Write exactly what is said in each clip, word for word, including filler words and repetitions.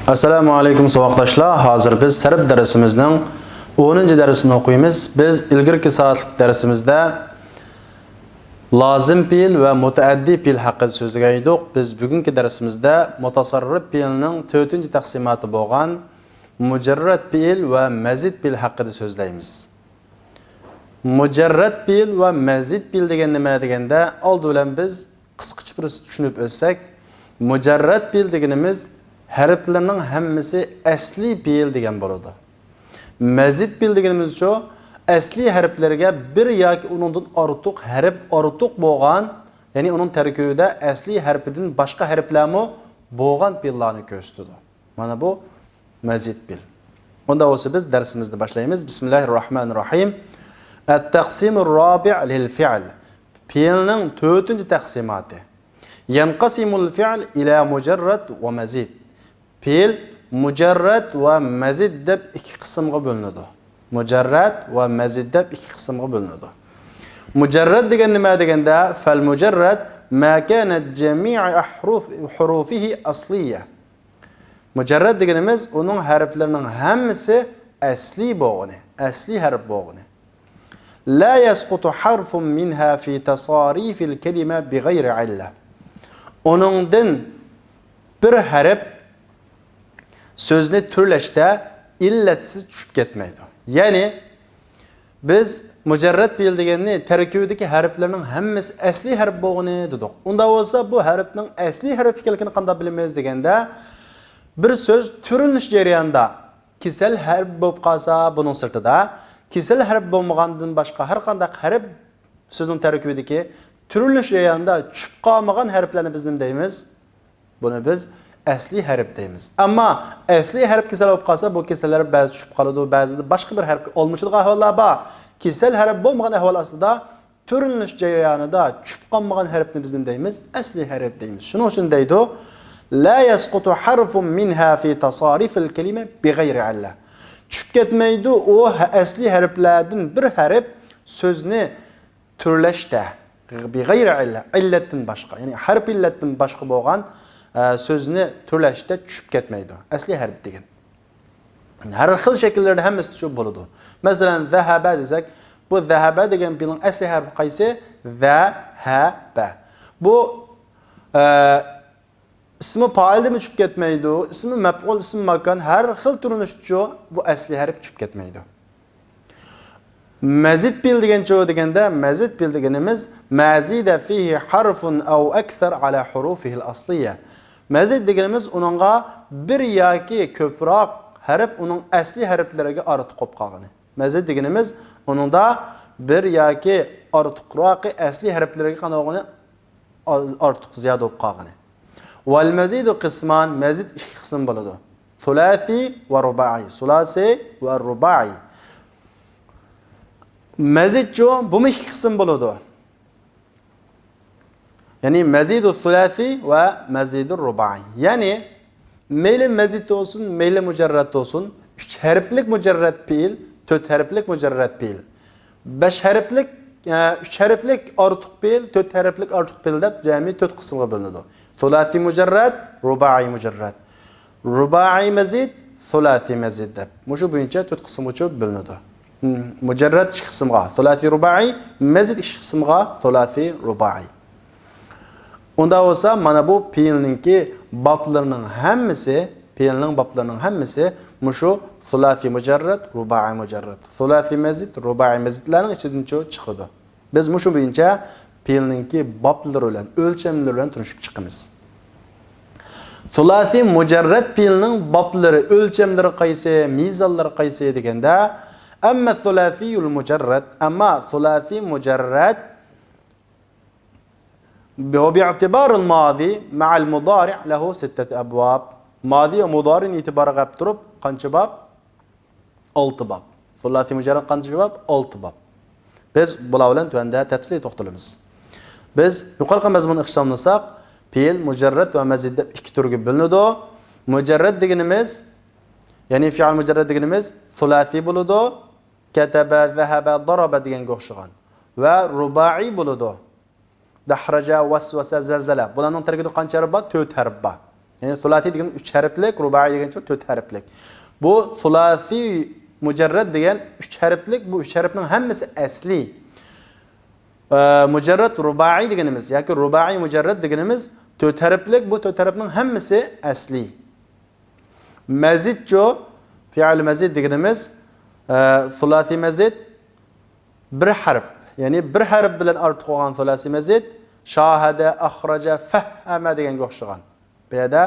ئەسسالامۇ ئەلەيكۇم ساۋاقداشلار، ھازىر بىز سەرپ دەرسىمىزنىڭ ئونىنچى دەرسىنى ئوقۇيمىز. بىز ئىلگىرىكى سائەتلىك دەرسىمىزدە لازىم پېئىل ۋە مۇتەئەددىي پېئىل ھەققىدە سۆزلىگەن ئىدۇق. بىز بۈگۈنكى دەرسىمىزدە مۇتەسەررىپ پېئىلنىڭ تۆتىنچى تەقسىماتى بولغان مۇجەررەت پېئىل ۋە مەزىد پېئىل ھەققىدە سۆزلەيمىز. مۇجەررەت پېئىل ۋە مەزىد پېئىل دېگەن نېمە دېگەندە، ئالدى بىلەن بىز قىسقىچە بىر چۈشىنىپ ئۆتسەك، مۇجەررەت پېئىل دېگىنىمىز ھەرپلىرىنىڭ ھەممىسى ئەسلىي پېئىل دېگەن بولىدۇ. مەزىد پېئىل دېگىنىمىزچۇ، ئەسلىي ھەرپلىرىگە بىر ياكى ئۇنىڭدىن ئارتۇق ھەرپ ئارتۇق بولغان، يەنى ئۇنىڭ تەركىبىدە ئەسلىي ھەرپىدىن باشقا ھەرپلەرمۇ بولغان پېئىللارنى كۆرسىتىدۇ. مانا بۇ مەزىد پېئىل. ئۇنداق بولسا بىز دەرسىمىزنى باشلايمىز. بىسمىللاھىر راھمانىر راھىم. ئەت-تەقسىمۇر رابىئ لىل فىئل. پېئىلنىڭ تۆتىنچى تەقسىماتى. يەنقەسىمۇل فىئل ئىلە مۇجەررەت ۋە مەزىد. پېئىل مۇجەررەت ۋە مەزىد دەپ ئىككى قىسىمغا بۆلۈنىدۇ. مۇجەررەت ۋە مەزىد دەپ ئىككى قىسىمغا بۆلۈنىدۇ. مۇجەررەت دېگەن نېمە دېگەندە، فەل مۇجەررەت ما كانت جەمىئ ھۇرۇفىھى ئەسلىيە. مۇجەررەت دېگىنىمىز ئۇنىڭ ھەرپلىرىنىڭ ھەممىسى ئەسلىي بولغىنى، ئەسلىي ھەرپ بولغىنى. لا يسقط حرف منها في تصاريف الكلمة بغير علة. ئۇنىڭدىن بىر ھەرپ سۆزنى تۈرلەشتە ئىللەتسىز چۈشۈپ كەتمەيدۇ. يەنى، بىز مۇجەررەت پېئىل دېگەننى تەركىبىدىكى ھەرپلەرنىڭ ھەممىسى ئەسلىي ھەرپ بولغىنى دېدۇق. ئۇنداق بولسا، بۇ ھەرپنىڭ ئەسلىي ھەرپ ئىكەنلىكىنى قانداق بىلىمىز دېگەندە، بىر سۆز تۈرلىنىش جەريانىدا كېسەل ھەرپ بولۇپ قالسا، بۇنىڭ سىرتىدا، كېسەل ھەرپ بولمىغاندىن باشقا ھەر قانداق ھەرپ سۆزنىڭ تەركىبىدىكى تۈرلىنىش جەريانىدا چۈشۈپ قالمىغان ھەرپلەرنى بىز نېمە دەيمىز؟ بۇنى بىز ئەسلىي ھەرپ دەيمىز. ئەمما ئەسلىي ھەرپ كېسەل بولۇپ قالسا، بۇ كېسەل ھەرپ بەزىدە چۈشۈپ قالىدۇ، بەزىدە باشقا بىر ھەرپكە ئالمىشىدىغان ئەھۋاللار بار. كېسەل ھەرپ بولمىغان ئەھۋال ئاستىدا تۈرلىنىش جەريانىدا چۈشۈپ قالمىغان ھەرپنى بىز نېمە دەيمىز؟ ئەسلىي ھەرپ دەيمىز. شۇنىڭ ئۈچۈن دەيدۇ، لا يسقط حرف منها في تصاريف الكلمة بغير علة. چۈشۈپ كەتمەيدۇ ئۇ ھە-، ئەسلىي ھەرپلەردىن بىر ھەرپ سۆزنى تۈرلەشتە، بىغەيرى ئىللە، ئىللەتتىن باشقا، يەنى ھەرپ ئىللەتتىن باشقا بولغان، ئە، سۆزنى تۈرلەشتە چۈشۈپ كەتمەيدۇ. ئەسلىي ھەرپ دېگەن. ھەر خىل شەكىللەردە ھەممىسى چۈشۈپ بولىدۇ. مەسىلەن، زەھەبە دېسەك، بۇ زەھەبە دېگەن پېئىلنىڭ ئەسلىي ھەرپى قايسى؟ زەھەبە. بۇ، ئە، ئىسمى پائىلدىمۇ چۈشۈپ كەتمەيدۇ، ئىسمى مەپئۇل، ئىسمى ماكان، ھەر خىل تۈرلىنىشتىچۇ بۇ ئەسلىي ھەرپ چۈشۈپ كەتمەيدۇ. مەزىد پېئىل دېگەنچۇ دېگەندە، مەزىد پېئىل دېگىنىمىز ما زىدە فىھى ھەرفۇن ئەۋ ئەكسەر ئەلا ھۇرۇفىھىل ئەسلىيە. مەزىد دېگىنىمىز ئۇنىڭغا بىر ياكى كۆپرەك ھەرپ ئۇنىڭ ئەسلىي ھەرپلىرىگە ئارتۇق بولۇپ قالغىنى. مەزىد دېگىنىمىز ئۇنىڭدا بىر ياكى ئارتۇقراقى ئەسلىي ھەرپلىرىگە قانداق بولغىنى؟ ئار-، ئارتۇق زىيادە بولۇپ قالغىنى. ۋەل مەزىدۇ قىسمان، مەزىد ئىككى قىسىم بولىدۇ. سۇلاسىي ۋە رۇبائىي. سۇلاسىي ۋە رۇبائىي. مەزىدچۇ، بۇمۇ ئىككى قىسىم بولىدۇ. يەنى مەزىدۇ سۇلاسىي ۋە مەزىدۇ رۇبائىي. يەنى مەيلى مەزىد بولسۇن، مەيلى مۇجەررەت بولسۇن، ئۈچ ھەرپلىك مۇجەررەت پېئىل، تۆت ھەرپلىك مۇجەررەت پېئىل، بەش ھەرپلىك، ئە، ئۈچ ھەرپلىك ئارتۇق پېئىل، تۆت ھەرپلىك ئارتۇق پېئىل دەپ جەمئىي تۆت قىسىمغا بۆلۈنىدۇ. سۇلاسىي مۇجەررەت، رۇبائىي مۇجەررەت، رۇبائىي مەزىد، سۇلاسىي مەزىد دەپ. مۇشۇ بويىچە تۆت قىسىمغىچە بۆلۈنىدۇ. ھىم، مۇجەررەت ئىككى قىسىمغا، سۇلاسىي رۇبائىي، مەزىد ئىككى قىسىمغا، سۇلاسىي رۇبائىي. ئۇنداق بولسا، مانا بۇ پېئىلنىڭكى بابلىرىنىڭ ھەممىسى، پېئىلنىڭ بابلىرىنىڭ ھەممىسى مۇشۇ سۇلاسىي مۇجەررەت، رۇبائىي مۇجەررەت، سۇلاسىي مەزىد، رۇبائىي مەزىدلەرنىڭ ئىچىدىنچۇ چىقىدۇ. بىز مۇشۇ بويىچە پېئىلنىڭكى بابلىرى بىلەن، ئۆلچەملىرى بىلەن تونۇشۇپ چىقىمىز. سۇلاسىي مۇجەررەت پېئىلنىڭ بابلىرى، ئۆلچەملىرى قايسى، مىزانلىرى قايسى دېگەندە، ئەممە سۇلاسىيۇل مۇجەررەت، ئەمما سۇلاسىي مۇجەررەت، ۋە بىئتىبارىل مازى مەئەل مۇدارىئ لەھۇ سىتتەتۇ ئەبۋاب. مازى ۋە مۇدارىنى ئېتىبارغا ئەپ تۇرۇپ، قانچە باب؟ ئالتە باب. سۇلاسىي مۇجەررەت قانچە باب؟ ئالتە باب. بىز بۇلار بىلەن تۆۋەندە تەپسىلىي توختىلىمىز. بىز يۇقىرىقى مەزمۇننى ئىخچاملىساق، پېئىل مۇجەررەت ۋە مەزىد دەپ ئىككى تۈرگە بۆلۈنىدۇ. مۇجەررەت دېگىنىمىز، يەنى فېئىل مۇجەررەت دېگىنىمىز سۇلاسىي بولىدۇ. كەتەبە، زەھەبە، دارابە دېگەنگە ئوخشىغان. ۋە رۇبائىي بولىدۇ. دەھرەجە، ۋەسۋەسە، زەلزەلە. بۇلارنىڭ تەركىبىدە قانچە ھەرپ بار؟ تۆت ھەرپ بار. يەنى سۇلاسىي دېگەن ئۈچ ھەرپلىك، رۇبائىي دېگەن تۆت ھەرپلىك. بۇ سۇلاسىي مۇجەررەد دېگەن ئۈچ ھەرپلىك، بۇ ئۈچ ھەرپنىڭ ھەممىسى ئەسلىي. ئە، مۇجەررەد رۇبائىي دېگىنىمىز ياكى رۇبائىي مۇجەررەد دېگىنىمىز تۆت ھەرپلىك، بۇ تۆت ھەرپنىڭ ھەممىسى ئەسلىي. مەزىدچۇ، فېئىل مەزىد دېگىنىمىز، ئە، سۇلاسىي مەزىد بىر ھەرپ، يەنى بىر ھەرپ بىلەن ئارتۇق بولغان سۇلاسىي مەزىد، شاھەدە، ئەخرەجە، فەھھەمە دېگەنگە ئوخشىغان. بۇ يەردە،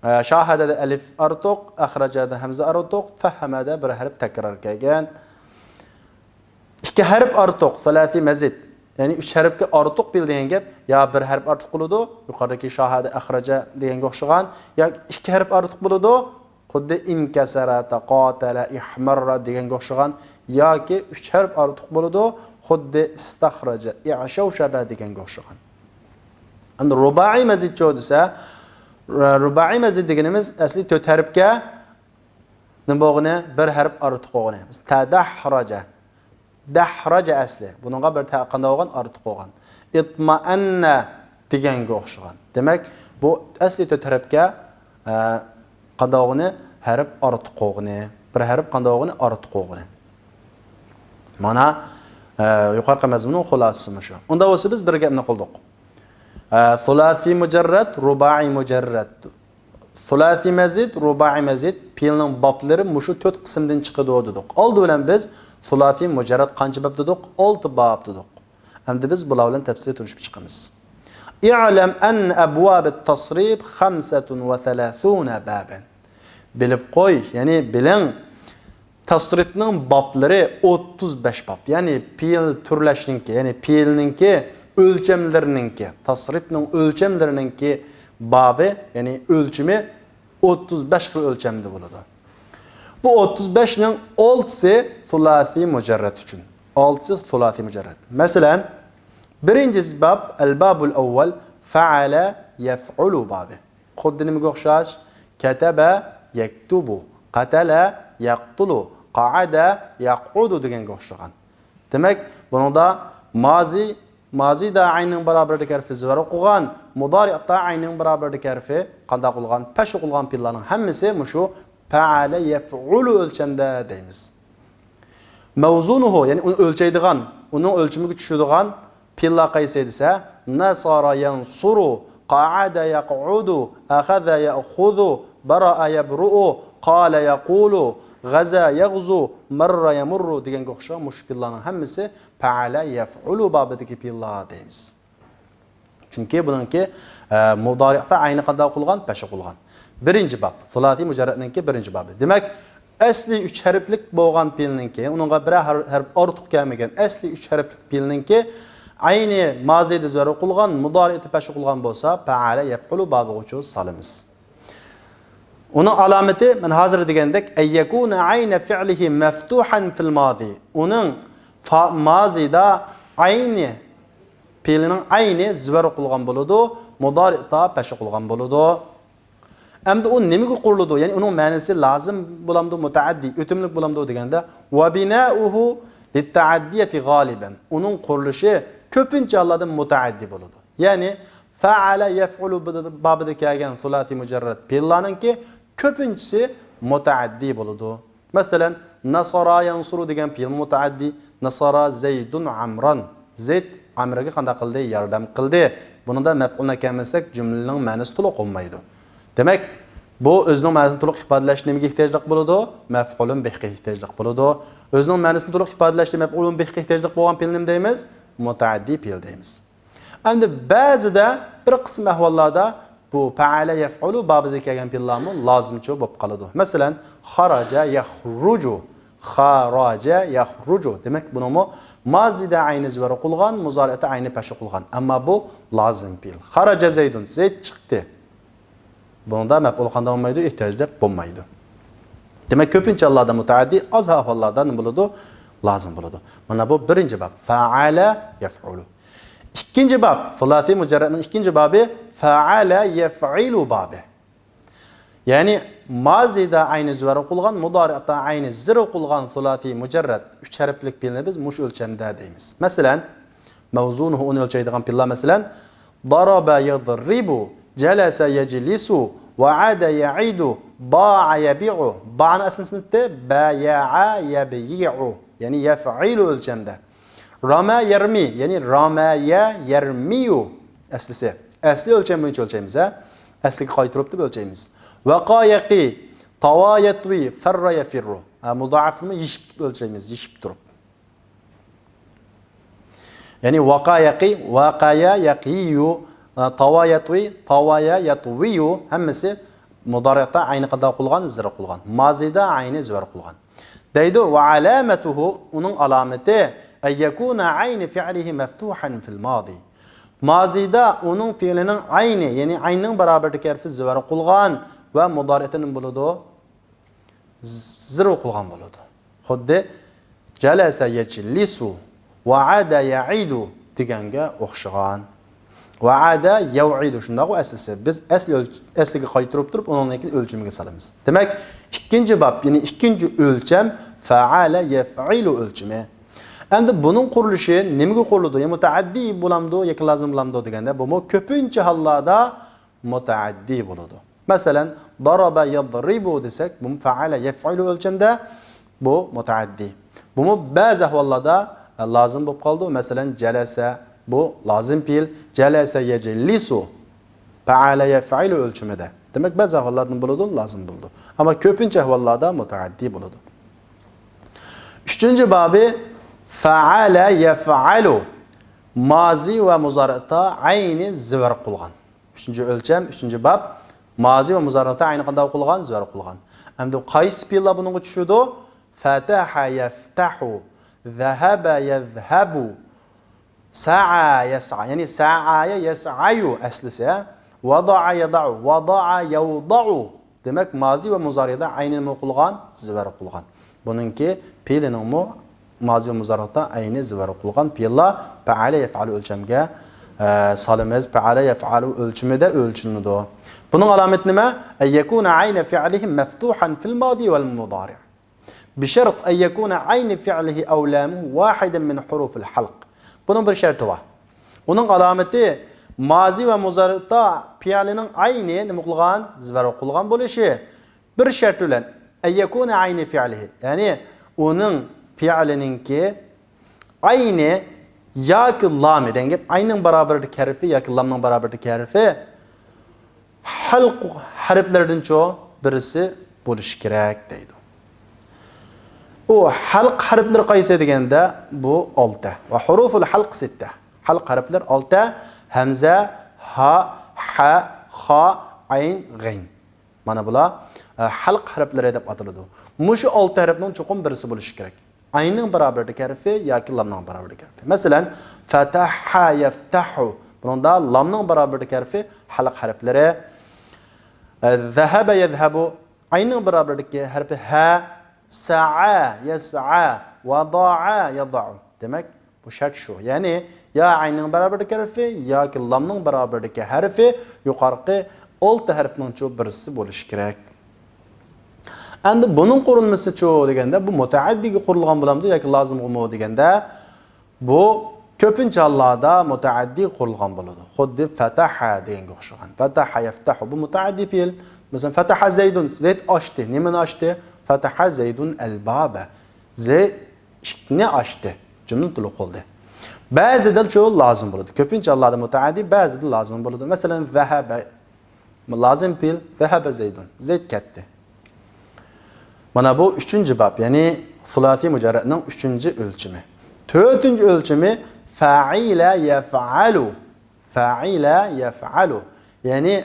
ئە، شاھەدەدە ئەلىف ئارتۇق، ئەخرەجەدە ھەمزە ئارتۇق، فەھھەمەدە بىر ھەرپ تەكرار كەلگەن. ئىككى ھەرپ ئارتۇق، سۇلاسىي مەزىد. يەنى ئۈچ ھەرپكە ئارتۇق پېئىل دېگەن گەپ، يا بىر ھەرپ ئارتۇق بولىدۇ، يۇقىرىدىكى شاھەدە، ئەخرەجە دېگەنگە ئوخشىغان، يا ئىككى ھەرپ ئارتۇق بولىدۇ، خۇددى ئىنكەسەرە، تاقاتەلە، ئىھمەررە دېگەنگە ئوخشىغان، ياكى ئۈچ ھەرپ ئارتۇق بولىدۇ، خۇددى ئىستەخرەجە، ئىشەۋشەبە دېگەنگە ئوخشىغان. ئەمدى رۇبائىي مەزىدچۇ دېسە، رۇبائىي مەزىد دېگىنىمىز ئەسلى تۆت ھەرپكە نېمە بولغىنى؟ بىر ھەرپ ئارتۇق بولغىنى. تەدەھرەجە. دەھرەجە ئەسلى. بۇنىڭغا بىر تە-، قانداق بولغان؟ ئارتۇق بولغان. ئىتمەئەننە دېگەنگە ئوخشىغان. دېمەك، بۇ ئەسلى تۆت ھەرپكە، ئە، قانداق بولغىنى؟ ھەرپ ئارتۇق بولغىنى. بىر ھەرپ قانداق بولغىنى؟ ئارتۇق بولغىنى. مانا، ئە، يۇقىرىقى مەزمۇننىڭ خۇلاسىسى مۇشۇ. ئۇنداق بولسا بىز بىر گەپنى قىلدۇق. ئە، سۇلاسىي مۇجەررەد، رۇبائىي مۇجەررەد. سۇلاسىي مەزىد، رۇبائىي مەزىد پېئىلنىڭ بابلىرى مۇشۇ تۆت قىسىمدىن چىقىدۇ دېدۇق. ئالدى بىلەن بىز سۇلاسىي مۇجەررەد قانچە باب دېدۇق؟ ئالتە باب دېدۇق. ئەمدى بىز بۇلار بىلەن تەپسىلىي تونۇشۇپ چىقىمىز. اعلم أن أبواب التصريف خمسة وثلاثون بابا. بىلىپ قوي، يەنى بىلىڭ، تەسرىپنىڭ بابلىرى ئوتتۇز بەش باب، يەنى پېئىل تۈرلەشنىڭكى، يەنى پېئىلنىڭكى ئۆلچەملىرىنىڭكى، تەسرىپنىڭ ئۆلچەملىرىنىڭكى بابى، يەنى ئۆلچىمى ئوتتۇز بەش خىل ئۆلچەمدە بولىدۇ. بۇ ئوتتۇز بەشنىڭ ئالتىسى سۇلاسىي مۇجەررەد ئۈچۈن. ئالتىسى سۇلاسىي مۇجەررەد. مەسىلەن، بىرىنچى باب، ئەل بابۇل ئەۋۋەل، فەئەلە يەفئۇلۇ بابى. خۇددى نېمىگە ئوخشاش؟ كەتەبە يەكتۇبۇ، قەتەلە يەقتۇلۇ، قەئەدە يەقئۇدۇ دېگەنگە ئوخشىغان. دېمەك، بۇنىڭدا مازى، مازىدا ئەيننىڭ بارابىرىدىكى ھەرپى زىۋەر ئوقۇغان، مۇدارىئتا ئەيننىڭ بارابىرىدىكى ھەرپى قانداق بولغان؟ پەش ئوقۇلغان پېئىللارنىڭ ھەممىسى مۇشۇ پەئەلە يەفئۇلۇ ئۆلچەمدە دەيمىز. مەۋزۇنۇھۇ، يەنى ئۇنى ئۆلچەيدىغان، ئۇنىڭ ئۆلچىمىگە چۈشىدىغان پېئىللار قايسى دېسە، نەسارە يەنسۇرۇ، قەئەدە يەقئۇدۇ، ئەخەزە يەئخۇزۇ، بەرەئە يەبرۇئۇ، قالە يەقۇلۇ، غەزا يەغزۇ، مەررە يەمۇررۇ دېگەنگە ئوخشىغان مۇشۇ پېئىللارنىڭ ھەممىسى پەئەلە يەفئۇلۇ بابىدىكى پېئىللار دەيمىز. چۈنكى بۇنىڭكى، ئە، مۇدارىئتا ئەينى قانداق ئوقۇلغان؟ پەش ئوقۇلغان. بىرىنچى باب. سۇلاسىي مۇجەررەدنىڭكى بىرىنچى بابى. دېمەك، ئەسلى ئۈچ ھەرپلىك بولغان پېئىلنىڭكى، ئۇنىڭغا بىرەر ھەر-، ھەرپ ئارتۇق كەلمىگەن ئەسلى ئۈچ ھەرپلىك پېئىلنىڭكى ئەينى مازىدا زىۋەر ئوقۇلغان، مۇدارىئتا پەش ئوقۇلغان بولسا، پەئەلە يەپئۇلۇ بابىغا ئۇچۇر سالىمىز. ئۇنىڭ ئالامىتى، مەن ھازىر دېگەندەك، ئەن يەكۇنە ئەينە فىئلىھى مەفتۇھەن فىل مازى. ئۇنىڭ فا-، مازىدا ئەينى، پېئىلنىڭ ئەينى زىۋەر ئوقۇلغان بولىدۇ، مۇدارىئتا پەش ئوقۇلغان بولىدۇ. ئەمدى ئۇ نېمىگە قۇرۇلىدۇ؟ يەنى ئۇنىڭ مەنىسى لازىم بولامدۇ، مۇتەئەددىي، ئۆتۈملۈك بولامدۇ دېگەندە، ۋە بىنائۇھۇ لىتتەئەددىيەتى غالىبەن. ئۇنىڭ قۇرۇلۇشى كۆپىنچە ھاللاردا مۇتەئەددىي بولىدۇ. يەنى، فەئەلە يەفئۇلۇ بابىدا كەلگەن سۇلاسىي مۇجەررەد پېئىللارنىڭكى كۆپىنچىسى مۇتەئەددىي بولىدۇ. مەسىلەن، نەسارا يەنسۇرۇ دېگەن پېئىل مۇتەئەددىي، نەسارا زەيدۇن ئەمران. زەيد ئەمرگە قانداق قىلدى؟ ياردەم قىلدى. بۇنىڭدا مەپئۇلنى كەلمىسەك، جۈملىنىڭ مەنىسى تولۇق بولمايدۇ. دېمەك، بۇ ئۆزىنىڭ مەنىسىنى تولۇق ئىپادىلەشتە نېمىگە ئېھتىياجلىق بولىدۇ؟ مەفئۇلۇن بىھقا ئېھتىياجلىق بولىدۇ. ئۆزىنىڭ مەنىسىنى تولۇق ئىپادىلەشتە مەپئۇلۇن بىھقا ئېھتىياجلىق بولغان پېئىلنى نېمە دەيمىز؟ مۇتەئەددىي پېئىل دەيمىز. ئەمدى بەزىدە، بىر قىسىم ئەھۋاللاردا بۇ پەئەلە يەفئۇلۇ بابىدا كەلگەن پېئىللارمۇ لازىمچۇ بولۇپ قالىدۇ. مەسىلەن، خەرەجە يەخرۇجۇ، خەرەجە يەخرۇجۇ. دېمەك، بۇنىڭمۇ مازىدا ئەينى زىۋەر ئوقۇلغان، مۇزارىئتا ئەينى پەش ئوقۇلغان. ئەمما بۇ لازىم پېئىل. خەرەجە زەيدۇن، زەيد چىقتى. بۇنىڭدا مەپئۇل قانداق بولمايدۇ؟ ئېھتىياجلىق بولمايدۇ. دېمەك، كۆپىنچە ھاللاردا مۇتەئەددىي، ئاز ئەھۋاللاردا نېمە بولىدۇ؟ لازىم بولىدۇ. مانا بۇ بىرىنچى باب. فەئەلە يەفئۇلۇ. ئىككىنچى باب، سۇلاسىي مۇجەررەدنىڭ ئىككىنچى بابى، فەئەلە يەفئىلۇ بابى. يەنى مازىدا ئەينى زىۋەر ئوقۇلغان، مۇدارىئتا ئەينى زىر ئوقۇلغان سۇلاسىي مۇجەررەد ئۈچ ھەرپلىك پېئىلنى بىز مۇشۇ ئۆلچەمدە دەيمىز. مەسىلەن، مەۋزۇنۇھۇ، ئۇنى ئۆلچەيدىغان پېئىللار، مەسىلەن، ضەرەبە يەضرىبۇ، جەلەسە يەجلىسۇ، ۋەئەدە يەئىدۇ، باعە يەبىئۇ. بانى ئەسلىسى نېمىتى؟ بەيەئە يەبىئۇ. يەنى يەفئىلۇ ئۆلچەمدە. رامە يەرمى، يەنى رامەيە يەرمىيۇ ئەسلىسى. ئەسلى ئۆلچەم بويىچە ئۆلچەيمىز، ھە؟ ئەسلىگە قايتۇرۇپ دەپ ئۆلچەيمىز. ۋەقا يەقى، تاۋا يەتۋى، فەررا يەفىررۇ. ھە، مۇدائەفنىمۇ يېشىپ ئۆلچەيمىز، يېشىپ تۇرۇپ. يەنى ۋاقا يەقى، ۋاقايا يەقىيۇ، تاۋا يەتۋى، تاۋايا يەتۋىيۇ، ھەممىسى مۇدارىئتا ئەينى قادا قىلغان، زىر قىلغان. مازىدا ئەينى زىۋەر قىلغان. دەيدۇ، ۋە ئالامەتۇھۇ، ئۇنىڭ ئالامىتى، ئەن يەكۇنە ئەينى فىئلىھى مەفتۇھەن فىل مازى. مازىدا ئۇنىڭ فېئىلىنىڭ ئەينى، يەنى ئەينىنىڭ بارابىرىدىكى ھەرپى زىۋەر قىلغان ۋە مۇدارىئتا نېمە بولىدۇ؟ زىر ئوقۇلغان بولىدۇ. خۇددى جەلەسە يەجلىسۇ، ۋەئەدە يەئىدۇ دېگەنگە ئوخشىغان. ۋەئەدە يەۋئىدۇ، شۇنداققۇ ئەسلىسى. بىز ئەسلى ئۆلچ-، ئەسلىگە قايتۇرۇپ تۇرۇپ، ئۇنىڭدىن كېيىن ئۆلچىمىگە سالىمىز. دېمەك، ئىككىنچى باب، يەنى ئىككىنچى ئۆلچەم فەئەلە يەفئىلۇ ئۆلچىمى. ئەمدى بۇنىڭ قۇرۇلۇشى نېمىگە قۇرۇلىدۇ؟ يا مۇتەئەددىي بولامدۇ ياكى لازىم بولامدۇ دېگەندە، بۇمۇ كۆپىنچە ھاللاردا مۇتەئەددىي بولىدۇ. مەسىلەن، ضەرەبە يەضرىبۇ دېسەك، بۇمۇ فەئەلە يەفئىلۇ ئۆلچەمدە، بۇ مۇتەئەددىي. بۇمۇ بەزى ئەھۋاللاردا، ئە، لازىم بولۇپ قالىدۇ. مەسىلەن، جەلەسە، بۇ لازىم پېئىل، جەلەسە يەجلىسۇ، فەئەلە يەفئىلۇ ئۆلچىمىدە. دېمەك، بەزى ئەھۋاللاردا بولىدۇ، لازىم بولىدۇ. ئەمما كۆپىنچە ئەھۋاللاردا مۇتەئەددىي بولىدۇ. ئۈچىنچى بابى، فەئەلە يەفئەلۇ. مازى ۋە مۇزارىئتا ئەينى زىۋەر قىلغان. ئۈچىنچى ئۆلچەم، ئۈچىنچى باب. مازى ۋە مۇزارىئتا ئەينى قانداق قىلغان؟ زىۋەر قىلغان. ئەمدى قايسى پېئىللار بۇنىڭغا چۈشىدۇ؟ فەتەھە يەفتەھۇ، زەھەبە يەزھەبۇ، سەئا يەسئا، يەنى سەئايە يەسئايۇ ئەسلىسى. ۋەدەئە يەدەئۇ، ۋەدەئە يەۋدەئۇ. دېمەك، مازى ۋە مۇزارىئدا ئەينى نېمە قىلغان؟ زىۋەر قىلغان. بۇنىڭكى پېئىلىنىڭمۇ مازى ۋە مۇزارىئدا ئەينى زىۋەر قىلغان پېئىللار پەئەلە يەفئەلۇ ئۆلچەمگە، ئە، سالىمىز. پەئەلە يەفئەلۇ ئۆلچىمىدە ئۆلچىنىدۇ. بۇنىڭ ئالامىتى نېمە؟ ئەن يەكۇنە ئەينە فىئلىھى مەفتۇھەن فىل مازى ۋەل مۇزارىئ. بىشەرت ئەن يەكۇنە ئەينى فىئلىھى ئەۋ لامۇھۇ ۋاھىدەن مىن ھۇرۇفىل ھەلق. بۇنىڭ بىر شەرتى بار. ئۇنىڭ ئالامىتى مازى ۋە مۇزارىئتا پېئىلىنىڭ ئەينى نېمە قىلغان؟ زىۋەر قىلغان بولۇشى. بىر شەرت بىلەن، ئەن يەكۇنە ئەينى فىئلىھى، يەنى ئۇنىڭ پېئىلىنىڭكى ئەينى ياكى لامى دېگەن گەپ، ئەينىڭ بارابىرىدىكى ھەرپى ياكى لامنىڭ بارابىرىدىكى ھەرپى ھەلق ھەرپلىرىدىنچۇ بىرسى بولۇشى كېرەك دەيدۇ. ئۇ ھەلق ھەرپلىرى قايسى دېگەندە، بۇ ئالتە. ۋە ھۇرۇفۇل ھەلق سىتتە. ھەلق ھەرپلىرى ئالتە. ھەمزە، ھا، ھە، خا، ئەين، غەين. مانا بۇلار، ئە، ھەلق ھەرپلىرى دەپ ئاتىلىدۇ. مۇشۇ ئالتە ھەرپنىڭ چوقۇم بىرسى بولۇشى كېرەك. ئەيننىڭ بارابىرىدىكى ھەرپى ياكى لامنىڭ بارابىرىدىكى ھەرپى. مەسىلەن، فەتەھە يەفتەھۇ. بۇنىڭدا لامنىڭ بارابىرىدىكى ھەرپى ھەلق ھەرپلىرى. ئە، زەھەبە يەزھەبۇ. ئەيننىڭ بارابىرىدىكى ھەرپى ھە. سەئا يەسئا. ۋەدەئە يەدەئۇ. دېمەك، بۇ شەرت شۇ. يەنى يا ئەيننىڭ بارابىرىدىكى ھەرپى ياكى لامنىڭ بارابىرىدىكى ھەرپى يۇقارقى ئالتە ھەرپنىڭچۇ بىرسى بولۇشى كېرەك. ئەمدى بۇنىڭ قۇرۇلمىسىچۇ دېگەندە، بۇ مۇتەئەددىگە قۇرۇلغان بولامدۇ ياكى لازىمغىمۇ دېگەندە، بۇ كۆپىنچە ھاللاردا مۇتەئەددى قۇرۇلغان بولىدۇ. خۇددى فەتەھە دېگەنگە ئوخشىغان. فەتەھە يەفتەھۇ، بۇ مۇتەئەددى پېئىل. مەسىلەن، فەتەھە زەيدۇن، زەيد ئاچتى. نېمىنى ئاچتى؟ فەتەھە زەيدۇن ئەل بابە. زەيد ئىشىكنى ئاچتى. جۈملە تولۇق بولدى. بەزىدىچۇ لازىم بولىدۇ. كۆپىنچە ھاللاردا مۇتەئەددى، بەزىدە لازىم بولىدۇ. مەسىلەن، زەھەبە لازىم پېئىل، زەھەبە زەيدۇن. زەيد كەتتى. مانا بۇ ئۈچىنچى باب، يەنى سۇلاسىي مۇجەررەتنىڭ ئۈچىنچى ئۆلچىمى. تۆتىنچى ئۆلچىمى فەئىلە يەفئەلۇ. فەئىلە يەفئەلۇ. يەنى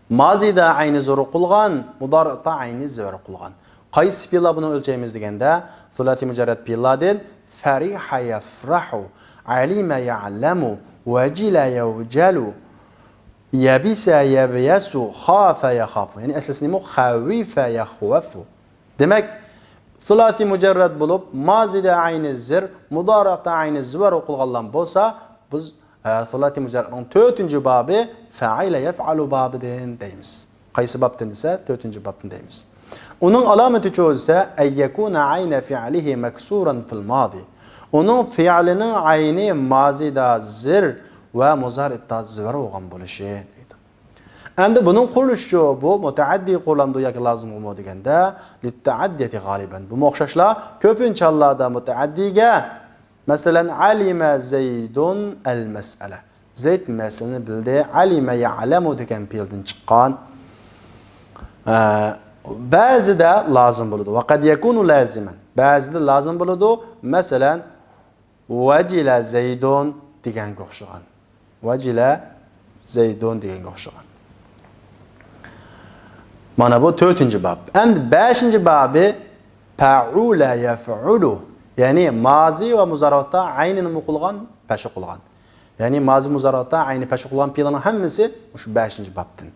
مازىدا ئەينى زىۋەر قىلغان، مۇدارىئتا ئەينى زىۋەر قىلغان. قايسى پېئىللار بۇنى ئۆلچەيمىز دېگەندە، سۇلاسىي مۇجەررەت پېئىللاردىن فەرىھە يەفرەھۇ، ئەلىمە يەئلەمۇ، ۋەجىلە يەۋجەلۇ، يەبىسە يەبيەسۇ، خافە يەخافۇ. يەنى ئەسلىسى نېمە؟ خەۋىفە يەخۋەفۇ. دېمەك، سۇلاسىي مۇجەررەت بولۇپ، مازىدا ئەينى زىر، مۇدارىئتا ئەينى زىۋەر ئوقۇلغانلار بولسا، بىز، ئە، سۇلاسىي مۇجەررەتنىڭ تۆتىنچى بابى فەئىلە يەفئەلۇ بابىدىن دەيمىز. قايسى بابتىن دېسە، تۆتىنچى بابتىن دەيمىز. ئۇنىڭ ئالامىتىچۇ دېسە، ئەن يەكۇنە ئەينە فىئلىھى مەكسۇرەن فىل مازى. ئۇنىڭ پېئىلىنىڭ ئەينى مازىدا زىر، ۋە مۇزارىئاتتا زېرۇ بولغان بولۇشى دەيدۇ. ئەمدى بۇنىڭ قۇرۇلۇشىچۇ، بۇ مۇتەئەددىي قۇرۇلامدۇ ياكى لازىمغىمۇ دېگەندە، لىتتەئەددىيەتى غالىبەن. بۇمۇ ئوخشاشلا كۆپىنچە ھاللاردا مۇتەئەددىيگە، مەسىلەن، ئەلىمە زەيدۇن ئەل مەسئەلە. زەيد مەسىلىنى بىلدى. ئەلىمە يەئلەمۇ دېگەن پېئىلدىن چىققان. ئە، بەزىدە لازىم بولىدۇ. ۋە قەد يەكۇنۇ لازىمەن. بەزىدە لازىم بولىدۇ. مەسىلەن، ۋەجىلە زەيدۇن دېگەنگە ئوخشىغان. ۋەجىلە زەيدۇن دېگەنگە ئوخشىغان. مانا بۇ تۆتىنچى باب. ئەمدى بەشىنچى بابى پەئۇلە يەفئۇلۇ. يەنى مازى ۋە مۇزارىئاتتا ئەينىنى نېمە قىلغان؟ پەش قىلغان. يەنى مازى مۇزارىئاتتا ئەينى پەش قىلغان پېئىلنىڭ ھەممىسى مۇشۇ بەشىنچى بابتىن.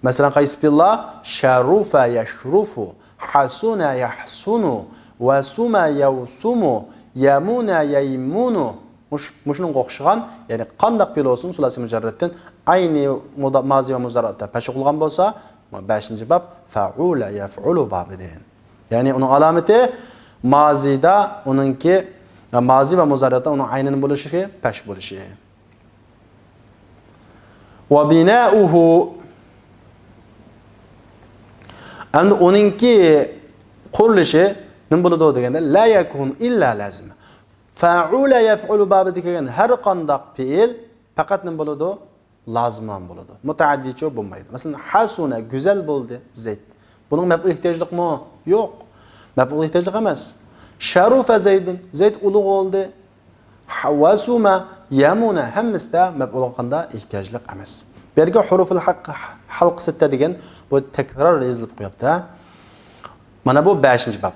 مەسىلەن، قايسى پېئىللار؟ شەرۇفە يەشرۇفۇ، ھەسۇنە يەھسۇنۇ، ۋەسۇمە يەۋسۇمۇ، يەمۇنە يەيمۇنۇ. مۇش-، مۇشۇنىڭغا ئوخشىغان، يەنى قانداق پېئىل بولسۇن، سۇلاسىي مۇجەررەتتىن ئەينى مۇدا-، مازى ۋە مۇزارىئاتتا پەش قىلغان بولسا، بەشىنچى باب فەئۇلە يەفئۇلۇ بابىدىن. يەنى ئۇنىڭ ئالامىتى مازىدا ئۇنىڭكى، مازى ۋە مۇزارىئاتتا ئۇنىڭ ئەينىنى بولۇشى، پەش بولۇشى. ۋە بىنائۇھۇ. ئەمدى ئۇنىڭكى قۇرۇلۇشى نېمە بولىدۇ دېگەندە، لا يەكۇنۇ ئىللا لازىمەن. فەئۇلە يەفئۇلۇ بابىدا كەلگەن ھەر قانداق پېئىل پەقەت نېمە بولىدۇ؟ لازىملا بولىدۇ. مۇتەئەددىيچۇ بولمايدۇ. مەسىلەن، ھەسۇنە، گۈزەل بولدى زەيد. بۇنىڭ مەپئۇل ئېھتىياجلىقمۇ؟ يوق. مەپئۇل ئېھتىياجلىق ئەمەس. شەرۇفە زەيدۇن، زەيد ئۇلۇغ بولدى. ھە، ۋەسۇمە، يەمۇنە، ھەممىسىدە مەپئۇلغا قانداق ئېھتىياجلىق ئەمەس. بۇ يەردىكى ھۇرۇفۇل ھەق، ھەلقە سىتتە دېگەن بۇ تەكرار يېزىلىپ قويۇپتۇ. مانا بۇ بەشىنچى باب.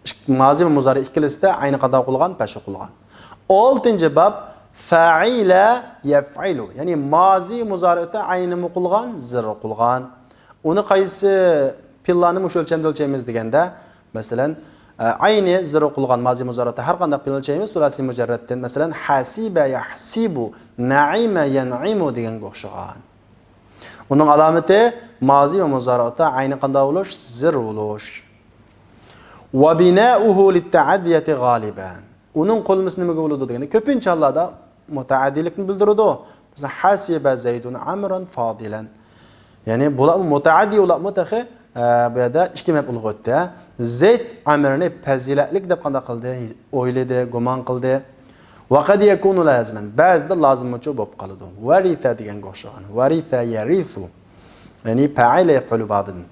ئىك-، مازى ۋە مۇزارى ئىككىلىسىدە ئەينى قانداق قىلغان؟ پەش قىلغان. ئالتىنچى باب، فەئىلە يەفئىلۇ. يەنى مازى مۇزارىئتا ئەينى نېمە قىلغان؟ زېرۇ قىلغان. ئۇنى قايسى پېئىللارنى مۇشۇ ئۆلچەمدە ئۆلچەيمىز دېگەندە، مەسىلەن، ئەينى زېرۇ قىلغان مازى مۇزارىئتا ھەر قانداق پېئىل ئۆلچەيمىز، سۇلاسىي مۇجەررەتتىن، مەسىلەن، ھەسىبە يەھسىبۇ، نەئىمە يەنئىمۇ دېگەنگە ئوخشىغان. ئۇنىڭ ئالامىتى مازى ۋە مۇزارىئتا ئەينى قانداق بولۇش؟ زېرۇ بولۇش. ۋە بىنائۇھۇ لىتتەئەددىيەتى غالىبەن. ئۇنىڭ قۇرۇلمىسى نېمىگە بولىدۇ دېگەندە، كۆپىنچە ھاللاردا مۇتەئەددىيلىكنى بىلدۈرىدۇ. مەسىلەن، ھەسىبە زەيدۇن ئەمرەن فادىلەن. يەنى بۇلارمۇ مۇتەئەددىي، ئۇلارمۇ تېخى، ئە، بۇ يەردە ئىككى مەپئۇلغا ئۆتتى. زەيد ئەمرنى پەزىلەتلىك دەپ قانداق قىلدى؟ ئويلىدى، گۇمان قىلدى. ۋە قەد يەكۇنۇ لازىمەن. بەزىدە لازىممۇچۇ بولۇپ قالىدۇ. ۋەرىسە دېگەنگە ئوخشىغان. ۋەرىسە يەرىسۇ. يەنى پەئىلە يەفئۇلۇ بابىدىن.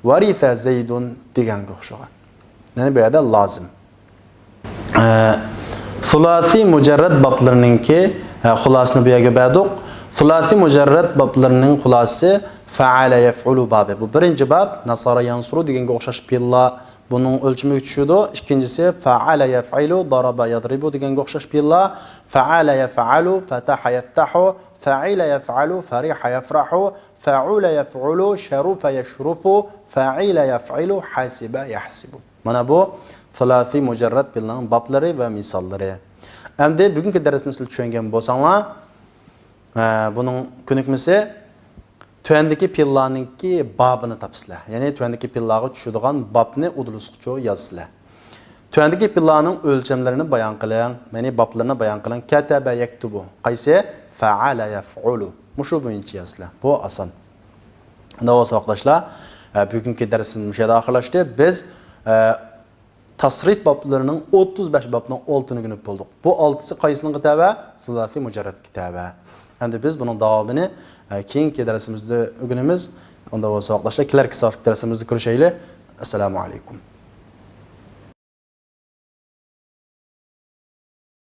ۋەرىسە زەيدۇن دېگەنگە ئوخشىغان. يەنى بۇ يەردە لازىم. ئە، سۇلاسىي مۇجەررەت بابلىرىنىڭكى، ئە، خۇلاسىنى بۇ يەرگە بەردۇق. سۇلاسىي مۇجەررەت بابلىرىنىڭ خۇلاسىسى فەئەلە يەفئۇلۇ بابى. بۇ بىرىنچى باب، نەسارە يەنسۇرۇ دېگەنگە ئوخشاش پېئىللار بۇنىڭ ئۆلچىمىگە چۈشىدۇ. ئىككىنچىسى، فەئەلە يەفئىلۇ، دارابە يەدرىبۇ دېگەنگە ئوخشاش پېئىللار. فەئەلە يەفئەلۇ، فەتەھە يەفتەھۇ، فەئىلە يەفئەلۇ، فەرىھە يەفرەھۇ، فەئۇلە يەفئۇلۇ، شەرۇفە يەشرۇفۇ، فەئىلە يەفئىلۇ، ھەسىبە يەھسىبۇ. مانا بۇ سۇلاسىي مۇجەررەت پېئىلنىڭ بابلىرى ۋە مىساللىرى. ئەمدى بۈگۈنكى دەرسنى سىلەر چۈشەنگەن بولساڭلار، ئە، بۇنىڭ كۆنۈكمىسى تۆۋەندىكى پېئىللارنىڭكى بابىنى تاپىسىلەر. يەنى تۆۋەندىكى پېئىللارغا چۈشىدىغان بابنى ئۇدۇلىسىغىچە يازىسىلەر. تۆۋەندىكى پېئىللارنىڭ ئۆلچەملىرىنى بايان قىلىڭ، يەنى بابلىرىنى بايان قىلىڭ. كەتەبە يەكتۇبۇ. قايسى؟ فەئەلە يەفئۇلۇ. مۇشۇ بويىچە يازىسىلەر. بۇ ئاسان. ئۇنداق بولسا ۋاقىتداشلار، ئە، بۈگۈنكى دەرسىمىز مۇشۇ يەردە ئاخىرلاشتى. بىز، ئە، تەسرىف بابلىرىنىڭ ئوتتۇز بەش بابنىڭ ئالتىنى ئۆگىنىپ بولدۇق. بۇ ئالتىسى قايسىنىڭغا تەۋە؟ سۇلاسىي مۇجەررەتكە تەۋە. ئەمدى بىز بۇنىڭ داۋامىنى، ئە، كېيىنكى دەرسىمىزدە ئۆگىنىمىز. ئۇنداق بولسا ۋاقىتداشلار، كېلەركى سائەتلىك دەرسىمىزدە كۆرۈشەيلى. ئەسسالامۇ ئەلەيكۇم.